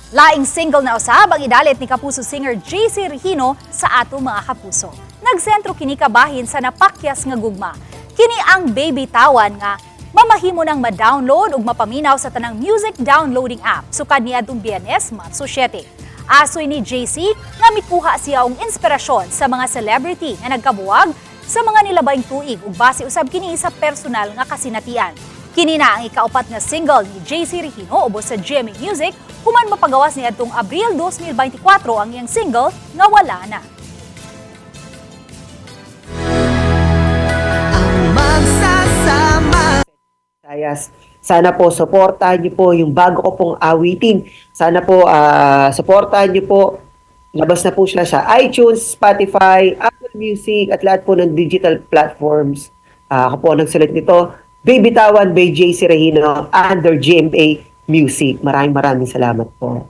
Laing single na usab ang idalit ni Kapuso singer JC Regino sa ato mga kapuso. Nagsentro kini kabahin sa napakyas nga gugma. Kini ang Baby Tawan nga mamahimo nang ma-download ug mapaminaw sa tanang music downloading app sukad niadtong Biyernes, Marso 7. Asoy ni JC nga mikuha siya og inspirasyon sa mga celebrity nga nagkabuwag sa mga nilabayng tuig ug base usab kini sa personal nga kasinatian. Kini na ang ikaupat nga single ni JC Regino ubos sa GMA Music human mapagawas niadtong Abril 2024 ang iyang single nga Wala Na. Ang magsasama. Visayas. Sana po suportahan niyo po yung bago ko pong awitin. Sana po suportahan niyo po. Labas na po siya sa iTunes, Spotify, Apple Music at lahat po ng digital platforms. Ako po ang nagsulat nito, Baby Tawan by JC Regino under GMA Music. Maraming maraming salamat po.